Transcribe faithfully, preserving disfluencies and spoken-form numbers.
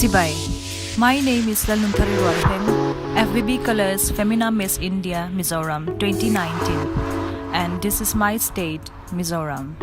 Sibai. My name is Lalnumthari Ruarpheng, F B B Colors Femina Miss India Mizoram twenty nineteen, and this is my state, Mizoram.